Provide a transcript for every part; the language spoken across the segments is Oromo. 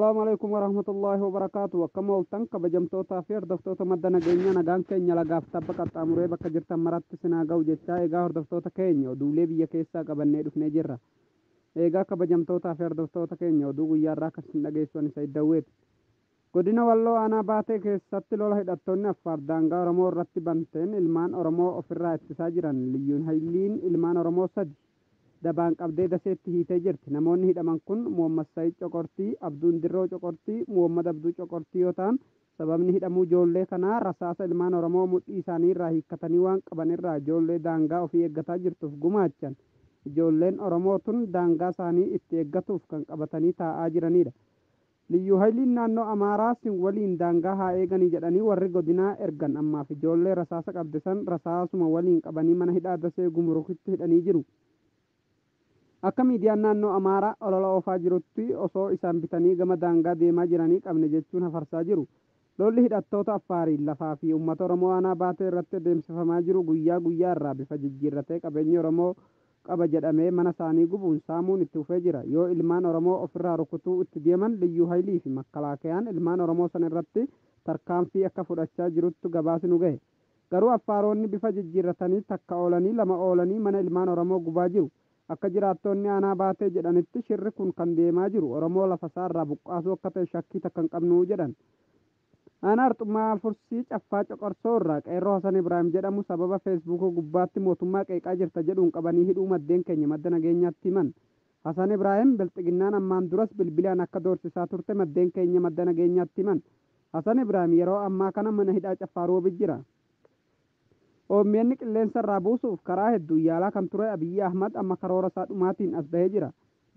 Assalaamu alaikum warahmatullaahi wabarakaatu. Akkam ooltan, kabajamtootaa fi hordoftoota Madda Nageenyaa? Nagaan keenya lagaaf tabba qaxxaamuree bakka jirtan maratti sinaa ga'u jechaa, egaa hordoftoota keenya, oduulee biyya keessaa qabannee dhufnee jirra. Egaa kabajamtootaa fi hordoftoota keenya, oduu guyyaarraa kan isin dhageessuan isa Iddaweeti. Godina Walloo aanaa Baatee keessatti lola hidhattoonni Affaar daangaa Oromoo irratti banteen ilmaan Oromoo ofirraa ittisaa jiran Liyyuun Hayiliin ilmaan Oromoo sadi dabaan qabdee Daseetti hiitee jirti. Namoonni hidhaman kun Muhammad Said Coqortii, Abduun Dirroo Coqortii, Muhammad Abduu Coqortii yoo ta'an, sababni hidhamuu ijoollee kanaa rasaasa ilmaan Oromoo mudhii isaanii irraa hiikkatanii waan qaban irraa ijoollee daangaa ofii eeggataa jirtuuf gumaachan. Ijoolleen Oromoo tun daangaa isaanii itti eeggatuuf kan qabatanii taa'aa jiranidha. Liyyuu Hayiliin naannoo Amaaraa sin waliin daangaa haa eeganii jedhanii warri godinaa ergan ammaaf ijoollee rasaasa qabde san rasaasuma waliin qabanii mana hidhaa Dasee Gumurukitti hidhanii jiru. Akka miidiyaan naannoo Amaaraa olola oofaa jirutti osoo isaan bitanii gama daangaa deemaa jiranii qabne jechuun hafarsaa jiru. Lolli hidhattoota Affaariin lafaa fi uummata Oromoo aanaa Baatee irratti adeemsifamaa jiru guyyaa guyyaa irraa bifa jijjiirratee qabeenyi Oromoo qaba jedhamee mana isaanii gubuun saamuun itti fufee jira. Yoo ilmaan Oromoo ofirraa rukutuu itti deeman Liyyuu Hayilii fi Makkalaakayaan ilmaan Oromoo san irratti tarkaanfii akka fudhachaa jiruttu gabaasi nu gahe. Garuu Affaaronni bifa jijjiirratanii takka oolanii lama oolanii mana ilmaan Oromoo gubaa jiru. Akka jiraattonni aanaa Baatee jedhanitti shirri kun kan deemaa jiru Oromoo lafa isaarraa buqqaasuu akka ta'e shakkii takka hin qabnu jedhan. Aanaa Arxummaa Fursii Caffaa Coqorsoo irraa qeerroo Hasan Ibraahim jedhamu sababa Feesbuukii gubbaatti mootummaa qeeqaa jirta jedhuun qabanii hidhuu maddeen keenya Madda Nageenyaatti himan. Hasan Ibraahim Bilxiginnaan ammaan duras bilbilaan akka doorsisaa turte maddeen keenya Madda Nageenyaatti himan. Hasan Ibraahim yeroo ammaa kana mana hidhaa Caffaa Roobi jira. OMN qilleensa irraa buusuuf karaa hedduu yaalaa kan ture Abiyyi Ahmad amma karoora isaa dhumaatiin as bahee jira.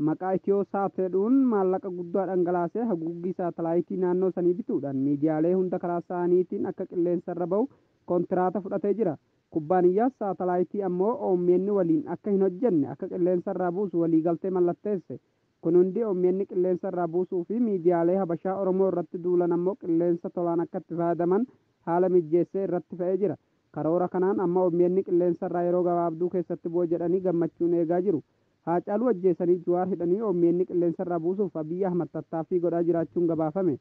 Maqaa Itiyoo Saat jedhuun maallaqa guddaa dhangalaasee haguuggii saatalaayitii naannoo sanii bituudhaan miidiyaalee hunda karaa isaaniitiin akka qilleensa irra bahu kontiraata fudhatee jira. Kubbaaniyyaa saatalaayitii ammoo OMN waliin akka hin hojjenne akka qilleensa irraa buusu waliigaltee mallatteesse. Kun hundi OMN qilleensa irraa buusuu fi miidiyaalee Habashaa Oromoo irratti duulan ammoo qilleensa tolaan akka itti fayyadaman haala mijeessee irratti fe'ee jira. Karoora kanaan amma OMN qilleensa irraa yeroo gabaabduu keessatti bu'a jedhanii gammachuun eegaa jiru. Haacaaluu ajjeesanii Jawaar hidhanii OMN qilleensa irraa buusuuf Abiyyi Ahmad tattaaffii godhaa jiraachuun gabaafame.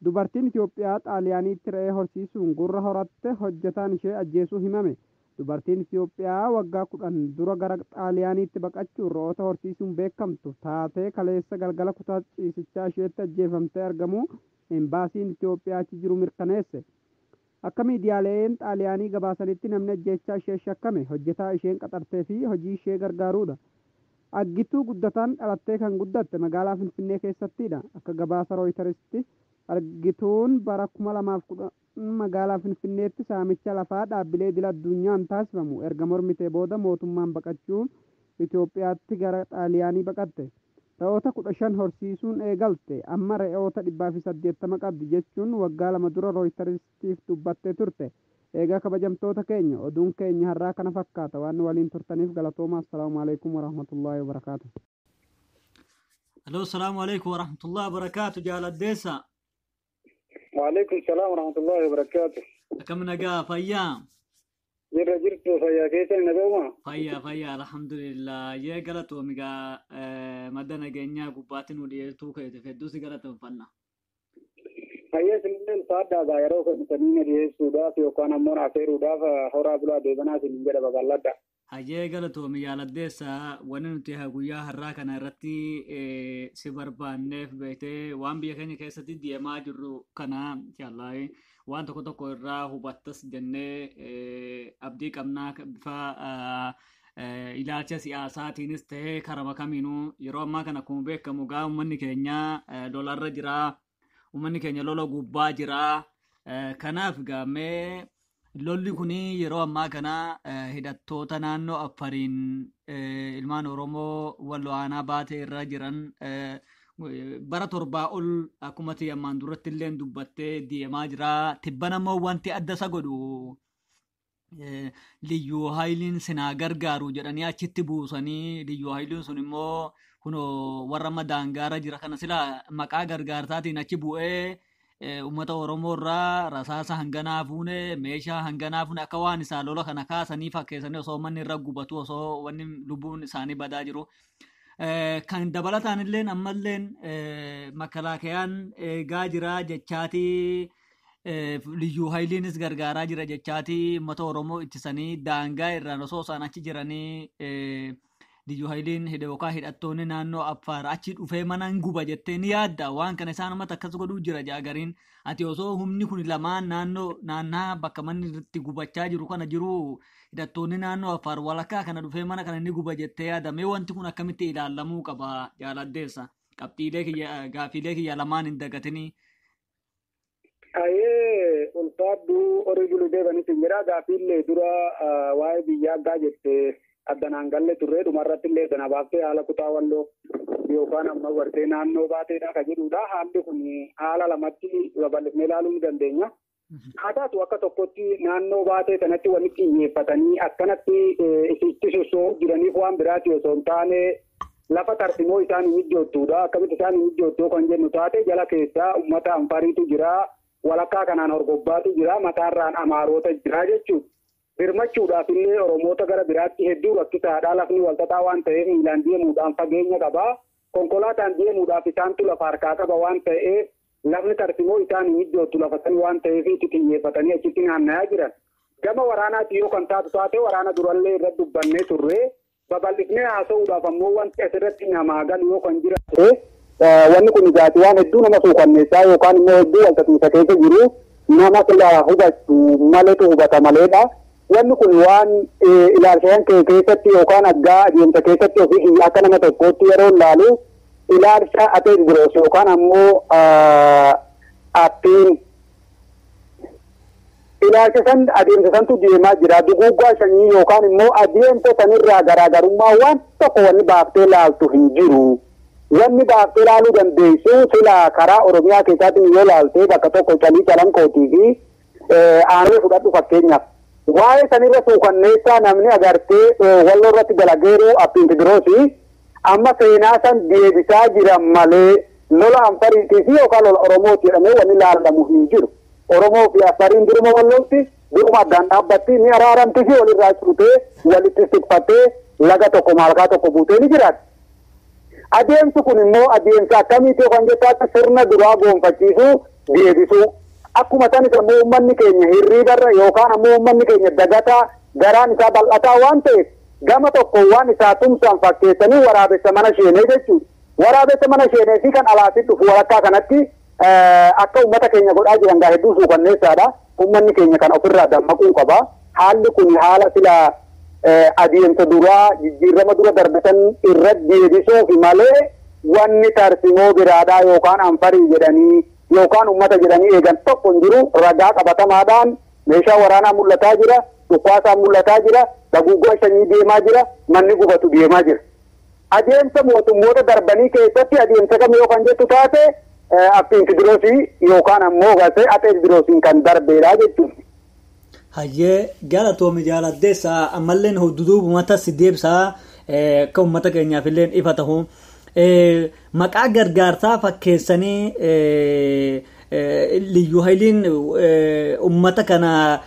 Dubartiin Itoophiyaa Xaaliyaaniitti re'ee horsiisuun gurra horatte hojjetaan ishee ajjeesuu himame. Dubartiin Itoophiyaa waggaa 10 dura gara Xaaliyaaniitti baqachuun re'oota horsiisuun beekamtu taatee kaleessa galgala kutaa ciisichaa isheetti ajjeefamtee argamuu embaasiin Itoophiyaa achi jiru mirkaneesse. Akka miidiyaaleen Xaaliyaanii gabaasanitti namni ajjeechaa ishee shakkame hojjetaa isheen qaxartee fi hojii ishee gargaaruudha. Aggituu Guddataan dhalattee kan guddatte magaalaa Finfinnee keessattidha. Akka gabaasa Rooyitaristi Argituun bara 2010 magaalaa Finfinneetti saamicha lafaa dhaabbilee idil addunyaan taasifamu erga mormitee booda mootummaan baqachuun Itoophiyaatti gara Xaaliyaanii baqatte. Re'oota 15 horsiisuun eegalte, amma re'oota 180 qabdi jechuun waggaa 2 dura Rooyitaristiif dubbattee turte. Egaa kabajamtoota keenya, oduun keenya har'aa kana fakkaata. Waan nu waliin turtaniif galatooma. Assalaamu alaikum warahmatullaahi wabarakaatu. Aloo, salaamu alaikum warahmatullahi wabarakaatu, jaaladdeessa. وعليكم السلام ورحمة الله وبركاته. Akkam, nagaa, fayyaa? Jirra, jirtu, fayyaa keessan, naguma? Fayyaa, fayyaa, alhamdulillah. Yee, galatoomi gaa, Madda Nageenyaa gubbaatti nu dhiyeessuu keetiif hedduu si galateeffanna. Fayyaa isinillee ulfaadhaa yeroo kennitanii na dhiyeessuudhaaf yookaan ammoo na affeeruudhaaf, horaa bulaa deebanaa isin jedha, babal'adha. Hayyee, galatoomi jaaladdeessa. Wanni nuti guyyaa har'aa kana irratti si barbaanneef beektee waan biyya keenya keessatti deemaa jirru kana inshallah waan tokko tokko irraa hubattas jennee abdii qabnaa. Bifa ilaalcha siyaasaatiinis ta'ee karama kamiinuu yeroo ammaa kana akkuma beekamu gaa uummanni keenya lolarra jira. Uummanni keenya lola gubbaa jira. Kanaaf gaamee lolli kun yeroo ammaa kana hidhattoota naannoo Affariin ilmaan Oromoo Walloo aanaa Baatee irra jiran bara 7 ol akkuma ammaan duratti illee dubbattee deemaa jira. Tibban ammoo wanti adda isa godhu Liyyuu Haayiliin sinaa gargaaru jedhanii achitti buusanii, Liyyuu Haayiliin sun immoo kunoo warra amma daangaara jira kana sila maqaa gargaarsaatiin achi bu'ee uummata Oromoo irraa rasaasa hanganaa fuune, meeshaa hanganaa fuune, akka waan isaa lola kana kaasanii fakkeessanii osoo manni irra gubatu, osoo wanni lubbuun isaanii badaa jiru. Kan dabalataan illeen ammalleen makalaakayaan eegaa jira jechaatii liyyuu hayiliinis gargaaraa jira jechaatii uummata Oromoo ittisanii daangaa irraan osoo isaan achi jiranii liyyuu hayiliin yookaan hidhattoonni naannoo Affaar achi dhufee mana hin guba jettee ni yaadda. Waan kana isaan uummata akkas godhuu jira jaagariin. Ati osoo humni kun lamaan naannoo naannaa bakka manni itti gubachaa jiru kana jiru hidhattoonni naannoo Affaar walakkaa kana dhufee mana kana ni guba jettee yaadame wanti kun akkamitti ilaalamuu qaba jaaladdeessa. Qabxiilee kiyya gaafiilee kiyya lamaan hin dagatinii. Ayyee ulfaadhu horii buluu deebanis hin jira. Gaafiillee dura waa'ee biyyaa aggaa jettee addanaan galle turre dhumarratti illee sana baaftee haala kutaa walloo yookaan amma gartee naannoo baateedha kan jedhudha. Haalli kun haala lamatti babal'ifnee ilaaluu ni dandeenya. Haa taatu akka tokkotti naannoo baatee sanatti wanni xiyyeeffatanii akkanatti itti sossoo'uu jiraniif waan biraati osoo hin taane lafa tarsimoo isaan hin mijoottuudha. Akkamitti isaan hin mijoottuu kan jennu taate jala keessaa uummata Anfariitu jira. Walakkaa kanaan horgobbaatu jira. Mataarraan Amaarota jira jechuudha. Birmachuudhaaf illee Oromoota gara biraatti hedduu rakkisaadha. Lafni walxaxaa waan ta'eef miilaan deemuudhaan fageenya qaba. Konkolaataan deemuudhaaf isaantu lafa harkaa qaba waan ta'eef lafni tarsimoo isaan hin mijoottu lafa san waan ta'eef itti xiyyeeffatanii achitti naanna'aa jiran. Gama waraanaatti yoo kan taatu taate waraana durallee irratti dubbannee turre babal'ifnee haasa'uudhaaf ammoo wanti asirratti namaa galu yoo kan jiraate wanni kun ijaati waan hedduu nama suukanneessaa yookaan immoo hedduu walxaxiinsa keessa jiru nama sila hubachuu maletu hubata maleedha. Wanni kun waan ilaalcha kee keessatti yookaan aggaa adeemsa keessatti ofii kiyya akka nama tokkootti yeroo ilaalu ilaalcha atee biroos yookaan ammoo appiin ilaalcha san adeemsa santu deemaa jira. Duguuggaa sanyii yookaan immoo adeemsa sanirraa garaagarummaa waan tokko wanni baaftee laaltu hin jiru. Wanni baaftee laaluu dandeessu sila karaa Oromiyaa keessaatiin yoo laaltee bakka tokko calii calanqootii fi aanee fudhadhu fakkeenyaaf. Waa'ee sanirra suukanneessaa namni agartee walloo irratti dalageeru appiin Tigiroosii amma seenaa san deebisaa jiran malee lola Anfariitii fi yookaan lola Oromooti jedhamee wanni laalamu hin jiru. Oromoo fi Afariin duruma wallootti duruma addaan dhaabbatti ni araaramti fi walirraa cuutee walitti siqfattee laga tokko maalkaa tokko buutee ni jiraatti. Adeemsi kun immoo adeemsa akkamiiti yookaan jettaatti sirna duraa goonfachiisuu deebisuu. Akkuma sanis ammoo uummanni keenya hirriibarra yookaan ammoo uummanni keenya dagataa garaan isaa bal'ataa waan ta'eef gama tokko waan isaa tumsaan fakkeessanii waraabessa mana sheenee jechuudha. Waraabessa mana sheenee fi kan alaatti dhufu walakkaa kanatti akka uummata keenya godhaa jiran gaa hedduu suukanneessaadha. Uummanni keenya kan ofirraa dammaquu qaba. Haalli kun haala sila adeemsa duraa jijjiirama dura darbisan irra deebisuufi malee wanni tarsimoo biraadhaa yookaan Anfarii jedhanii yookaan uummata jedhanii eegan tokko hin jiru. Ragaa qabatamaadhaan meeshaa waraanaa mul'ataa jira, dhukaasaan mul'ataa jira, daguuggaa sanyii deemaa jira, manni gubatu deemaa jira. Adeemsa mootummoota darbanii keessatti adeemsa kam yoo kan jettu taate appiin Tigiroosii yookaan ammoo gartee atee Tigiroosiin kan darbeedha jechuudha. Hayyee galatoomii jaaladdeessa ammalleen duduubumata si deebisaa akka uummata keenyaaf illee ifa ta'u. Maqaa gargaarsaa fakkeessanii liyyuu hayiliin uummata kana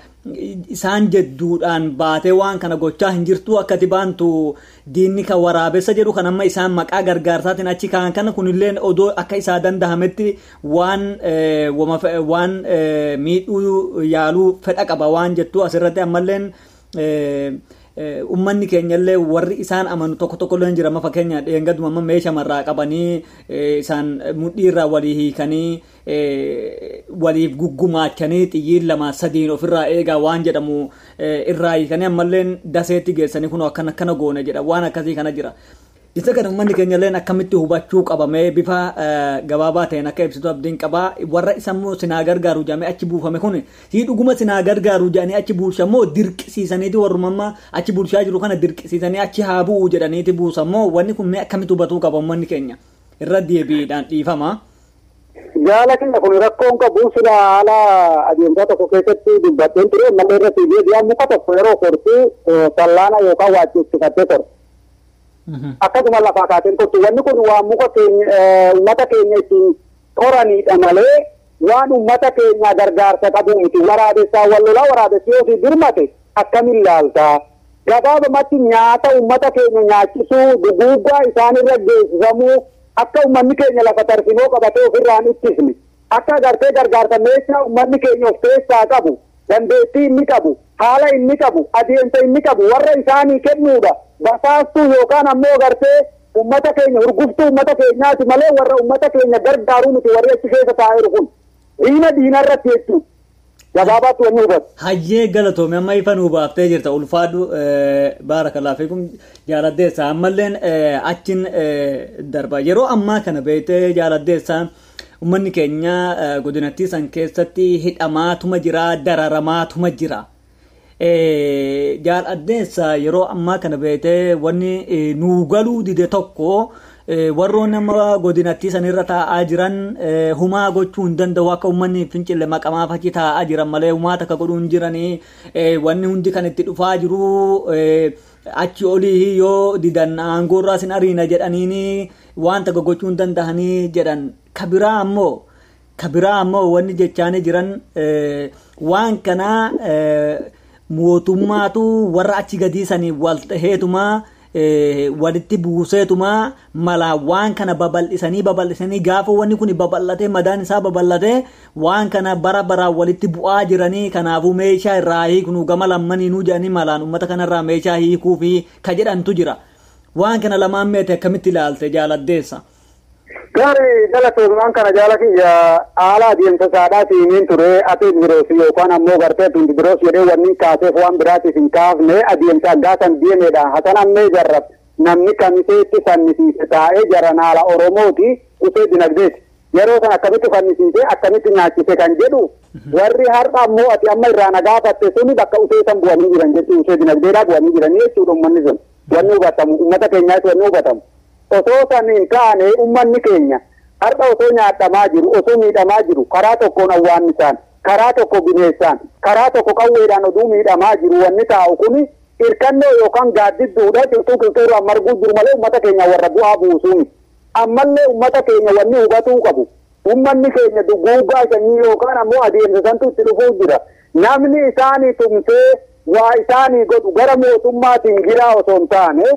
isaan jedduudhaan baatee waan kana gochaa hin jirtu akkati baantu diinni kan waraabessa jedhu kan amma isaan maqaa gargaarsaatiin achi kaan kana kunilleen odoo akka isaa dandahametti waan waan miidhuu yaaluu fedha qaba waan jettu asirratti ammalleen Uummanni keenyallee warri isaan amanu tokko tokko illee jira. Amma fakkeenya dheengaduma amma meeshaa marraa qabanii isaan mudhii irraa walii hiikanii waliif guggumaachanii xiyyiin lama sadiin ofirraa eegaa waan jedhamu irraa hiikanii ammallee daseetti geessanii kun akkana akkana goone jedha waan akkasii kana jira. Isa kana uummanni keenyallee akkamitti hubachuu qabamee bifa gabaabaa ta'een akka ibsitu abdiin qabaa. Warra isa immoo sinaa gargaaru jedhamee achi buufame kun sii dhuguma sinaa gargaaru jedhanii achi buusammoo dirqisiisaniiti warrumammaa achi bulchaa jiru kana dirqisiisanii achi haa bu'u jedhaniiti buusammoo wanni kun mee akkamitti hubatuu qaba uummanni keenya irra deebiidhaan dhiifama. Jaala keenya kun rakkoon qabu sila haala adeemsaa tokko keessatti dubbadheen ture mallee irra fiigee muka tokko yeroo kortuu fallaana yookaan waajjirsifattee kortu. Akkasuma lafaa kaateen kottu wanni kun waan muka keenya uummata keenya ittiin toranidha malee waan uummata keenya gargaarsa qabu miti. Waraabessaa wal lolaa waraabessi yoo si birmate akkamiin laaltaa? Gabaabumatti nyaata uummata keenya nyaachisuu, duguuggaa isaanirra geessifamuu, akka uummanni keenya lafa tarsimoo qabatee ofirraa hin ittisne, akka agartee gargaarsa meeshaa uummanni keenya of keessaa qabu, dandeettii inni qabu, haala inni qabu, adeemsa inni qabu warra isaanii kennuudha. Basaastuu yookaan ammoo agartee uummata keenya hurguftuu uummata keenyaati malee warra uummata keenya gargaaruu miti warri achi keessa taa'eeru kun. Diina diinarratti jechuudha. Gabaabaatti wanni hubatu. Hayyee galatoome amma ifa nuu baaftee jirta ulfaadhu baarakalaa fiikum jaaladdeessa ammalleen achiin darba yeroo ammaa kana beektee jaaladdeessa uummanni keenya godinattii san keessatti hidhamaatuma jira dararamaatuma jira. Jaaladdeessa yeroo ammaa kana beektee wanni nuu galuu dide tokko warroon amma godinattii sanirra taa'aa jiran humaa gochuu hin danda'u akka uummanni fincille maqamaaf achi taa'aa jiran malee humaa takka godhuu hin jiranii wanni hundi kan itti dhufaa jiru achi olii yoo didan aangoorraa sin ariina jedhaniini waan takka gochuu hin danda'anii jedhan kabiraa ammoo wanni jechaanii jiran waan kana mootummaatu warra achi gadii sanii wal taheetumaa walitti buuseetuma mala waan kana babal'isanii gaafa wanni kun babal'atee madaan isaa babal'atee waan kana bara baraan walitti bu'aa jiranii kanaafuu meeshaa irraa hiiknu gama lammaniinuu jedhanii malaan uummata kanarraa meeshaa hiikuu fi ka jedhantu jira. Waan kana lamaan meete akkamitti ilaalte jaaladdeessa? Gaarii galatoon waan kana jaala kiyya haala adeemsa saadhaatiin hin ture ati biroos yookaan ammoo gartee biroos jedhee wanni kaaseef waan biraatiif hin kaafne adeemsa aggaasan deemedha. Hasan ammee jarrab namni kamiseetti fannisiise taa'ee jaran haala Oromooti usee dinagdeeti. Yeroo san akkamitti fannisiise akkamitti nyaachise kan jedhu warri har'a ammoo ati amma irraa na gaafatte suni bakka usee san bu'anii jiran jechuudha. Usee dinagdeedhaa bu'anii jiranii jechuudha uummanni sun. Wanni hubatamu uummata keenyaas wanni hubatamu. Osoo san hin taane uummanni keenya har'a osoo nyaatamaa jiru osoo miidhamaa jiru karaa tokkoon awwaannisaan karaa tokko bineensaan karaa tokko qawweedhaan oduu miidhamaa jiru wanni taa'u kuni hirkannoo yookaan gaaddidduudha qilxuu qilxuuraan marguu jiru malee uummata keenya warra bu'aa buusuuni. Ammallee uummata keenya wanni hubatuu qabu uummanni keenya duguuggaa sanyii yookaan ammoo adeemsa santu itti dhufuu jira. Namni isaanii tumsee waa isaanii godhu gara mootummaatiin jiraa osoo hin taane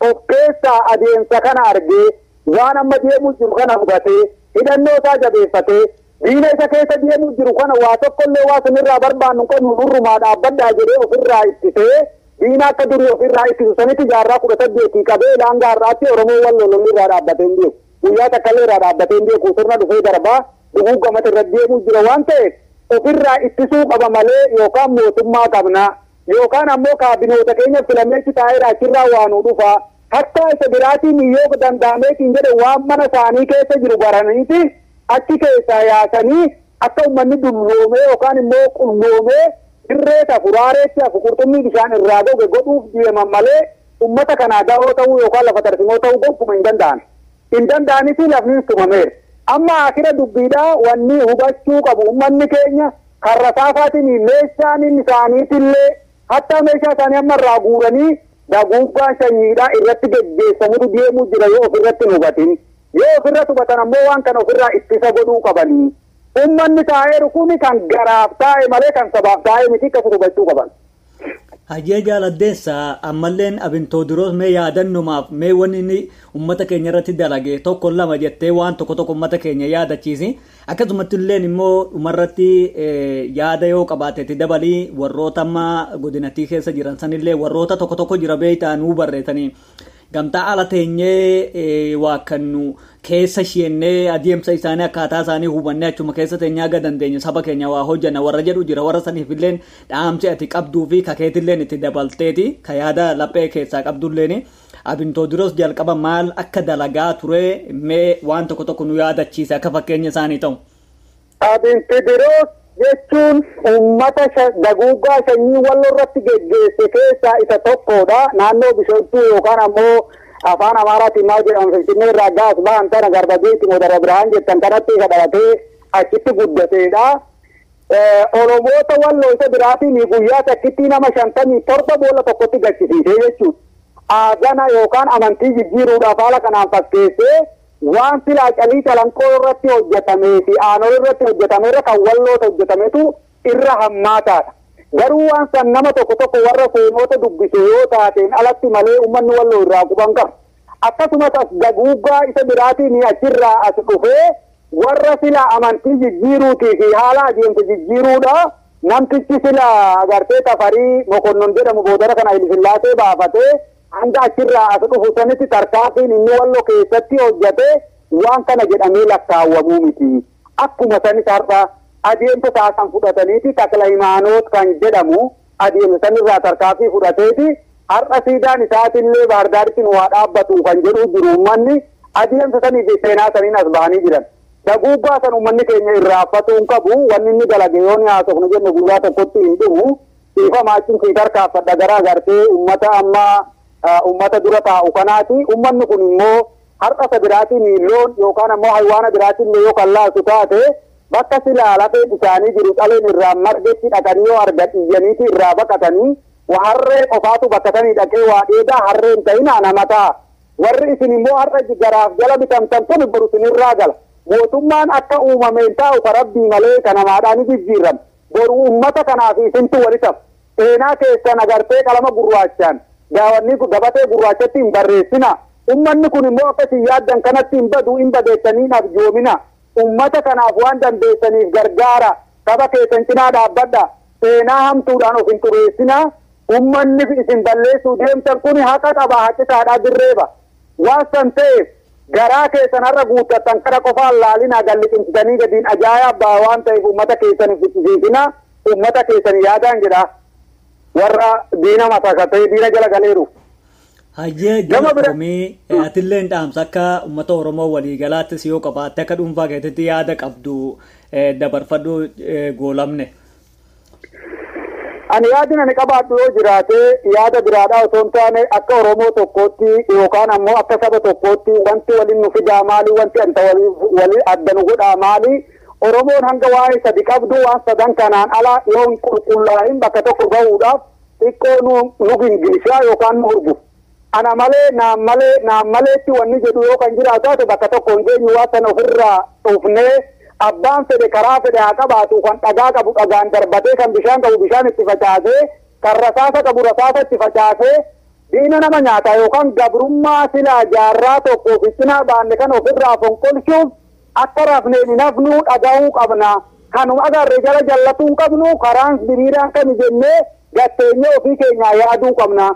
of keessaa adeemsa kana argee waan amma deemuu jiru kana hubatee hidhannoo isaa jabeeffatee diina isa keessa deemuu jiru kana waa tokkollee waa sanirraa barbaannu qabnu nurrumaa dhaabbadhaa jedhee ofirraa ittisee diina akka durii ofirraa ittisu sanitti jaarraa 18 qabee ilaan gaarraatti Oromoo wal lololli irraa dhaabbatee hin beeku. Guyyaa takkallee irraa dhaabbatee hin beeku sirna dhufee darbaa duguuggamata irra deemuu jira waan ta'eef ofirraa ittisuu qaba malee yookaan mootummaa qabna yookaan ammoo kaabinoota keenya filameechi taa'eera achirraa waa nu dhufa. Hatta isa biraatiin yoo danda'ameetiin jedhe waan mana isaanii keessa jiru baraniiti achi keessaa yaasanii akka uummanni dulloomee yookaan immoo qulloomee dirree tafu raareetti hafu qurxummii bishaan irraa goge godhuuf deeman malee uummata kanaa da'oo ta'uu yookaan lafa tarsimoo ta'uu gonkumaa hin danda'an. Hin danda'anis lafni tumameera. Amma akira dubbiidhaa wanni hubachuu qabu uummanni keenya karra saafaatiin meeshaan isaaniitillee hatta meeshaa isaanii amma irraa guuranii daguuggaa sanyiidhaa irratti geggeeffamutu deemuu jira yoo ofirratti hin hubatin. Yoo ofirratti hubatan ammoo waan kana ofirraa ittisa godhuu qabanii. Uummanni taa'eeru kun kan garaaf taa'e malee kan sabaaf taa'e miti akkasitti hubachuu qaban. Hayyee jaaladdeessa ammalleen Abintoodiroos mee yaadannumaaf mee wanni inni uummata keenya irratti dalage tokko lama jettee waan tokko tokko uummata keenya yaadachiisi. Akkasumatti illeen immoo dhumarratti yaada yoo qabaatetti dabalii warroota amma godinattii keessa jiran sanillee warroota tokko tokko jira beektaa nuu barreessanii. Gamtaa ala teenyee waa kan nu keessa isheenee adeemsa isaanii akkaataa isaanii hubannee achuma keessa teenyaa aga dandeenye saba keenya waa hojjanna warra jedhu jira warra saniif illeen dhaamsi ati qabduu fi kakeetilleen itti dabalteeti ka yaada laphee keessaa qabdulleen Abintoodiroos jalqaba maal akka dalagaa ture mee waan tokko tokko nu yaadachiise akka fakkeenya isaanii ta'u. Abintoodiroos jechuun uummata daguuggaa sanyii walloo irratti geggeesse keessaa isa tokkodha. Naannoo Bishooftuu yookaan ammoo afaan Amaaraatiin maal jedhamu Finfinnee irraa gaas ba'an tana Garbajeetti Moodara Birhaan jettan kanatti isa dhalatee achitti guddateedha. Oromoota walloo isa biraatiin guyyaa takkitti nama 57 boolla tokkotti gachisiisee jechuudha. Aazana yookaan amantii jijjiiruudhaaf haala kanaan fakkeessee waan silaa calii calanqoo irratti hojjetamee fi aanoo irratti hojjetame irra kan walloota hojjetametu irra hammaataadha. Garuu waan san nama tokko tokko warra seenoota dubbise yoo taateen alatti malee uummanni Walloo irraa quban qabu. Akkasumas as daguuggaa isa biraatiin achirraa as dhufee warra sila amantii jijjiiruutii fi haala adeemsa jijjiiruudha. Namtichi sila agartee Tafarii Mokonnon jedhamu boodara kana Hayilisillaasee baafatee hanga achirraa as dhufu sanitti tarkaanfiin inni Walloo keessatti hojjate waan kana jedhamee lakkaawwamuu miti. Akkuma sanis har'a adeemsa isaa kan fudhataniiti Takla Himaanoot kan jedhamu adeemsa sanirraa tarkaanfii fudhateeti har'a siidaan isaatillee Baardaaritti nu waa dhaabbatu kan jedhu jiru uummanni adeemsa sanii fi seenaa saniin as bahanii jiran. Daguuggaa san uummanni keenya irraanfatuu hin qabu wanni inni dalage yoo ni haasofnu jenne guyyaa tokkotti hin dhumu. Dhiifama achiin sii tarkaanfadha gara agartee uummata amma uummata dura taa'u kanaati. Uummanni kun immoo har'a isa biraatiin loon yookaan ammoo haywaana biraatiin yoo kan laasu taate bakka silaa lafeen isaanii jiru qaleen irraa margetti dhaqanii yoo argan iyyaniiti irraa baqatanii harree qofaatu bakka sanii dhaqee waa dheedaa harreen ta'inaa nama ta'a. Warri isin immoo har'a garaaf jala bitamtan kun boru isinirraa gala. Mootummaan akka uumameen taa'u ka rabbii malee ka namaadhaan ni jijjiirama. Boru uummata kanaaf isintu walitaaf. Seenaa keessan agartee qalama gurraachaan gaawwanni gabatee gurraachatti hin barreessina. Uummanni kun immoo akka isin yaaddan kanatti hin badu hin badeessanii hin abjoomina. Uummata kanaaf waan dandeessaniif gargaara. Saba keessan cinaa dhaabbadha. Seenaa hamtuudhaan of hin xureessina. Uummanni isin balleessuu deemtan kun haqa qaba haqqisaadhaa dirreeba. Waan san ta'eef garaa keessan har'a guuttattan kana qofaan laalina galliqimsitanii gadiin ajaa'ibaa waan ta'eef uummata keessan hin fichisiisina. Uummata keessan yaadaan jedha. Warra diina matakatee diina jala galeeru. Hayyee galatoomii atillee dhaamsa akka uummata Oromoo waliigalaattis yoo qabaatte akka dhuunfaa keetitti yaada qabdu dabarfadhu goolamne. Ani yaadin ani qabaadhu yoo jiraate yaada biraadhaa osoo hin taane akka Oromoo tokkootti yookaan ammoo akka saba tokkootti wanti waliin nu fidaa maali wanti walii adda nu godhaa maali Oromoon hanga waa'ee sadi qabdu waan sadan kanaan ala yoo hin qulqullaa'in bakka tokko gahuudhaaf xiqqoo nu gingilshaa yookaan nu hurgufu. Ana malee naan malee naan maleetti wanni jedhu yoo kan jiraatu taate bakka tokko hin geenyu waan sana ofirraa dhufnee abbaan fedhe karaa fedhe haa qabaatu kan dhagaa qabu dhagaan darbatee kan bishaan qabu bishaan itti facaasee kan rasaasa qabu rasaasa itti facaasee diina nama nyaataa yookaan gabrummaa silaa jaarraa tokko ofi cinaa baanne kan ofirraa fonqolchuuf akka rafneen hin hafnuu dhagahuu qabna. Kanuma agarre jala jallatuu hin qabnu karaan diriiraan kan jennee gatteenyee ofii keenyaa yaaduu qabna.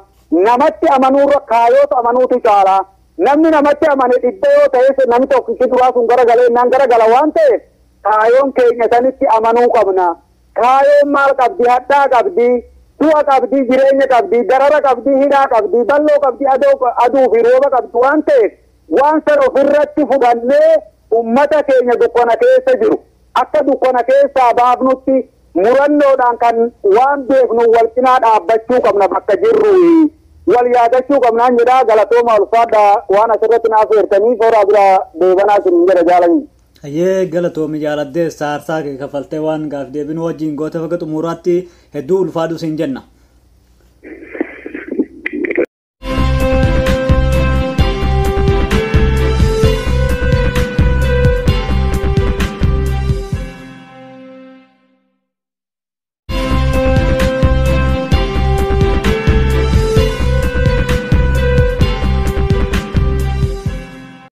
Namatti amanuurra kaayoota amanuutu caala. Namni namatti amane dhibba yoo ta'es namni tokkichi duraa sun garagalee naan garagala waan ta'eef kaayoon keenya sanitti amanuu qabna. Kaayoon maal qabdi? Hadhaa qabdi, du'a qabdi, jireenya qabdi, darara qabdi, hidhaa qabdi, balloo qabdi, aduu fi rooba qabdi waan ta'eef waan san ofirratti fudhannee uummata keenya dukkana keessa jiru akka dukkana keessaa baafnutti murannoodhaan kan waan beeknu wal cinaa dhaabbachuu qabna bakka jirru. Wal yaadachuu qabnaan jedhaa galatooma ulfaadha waan asirratti naaf eertanii soraa bira deebanaa isin jedha jaalanii. Hayyee galatoomi jaaladdeessa aarsaa kee kaffaltee waan gaaf deebinu wajjin goota fakka xumuraatti hedduu ulfaadhu siin jenna.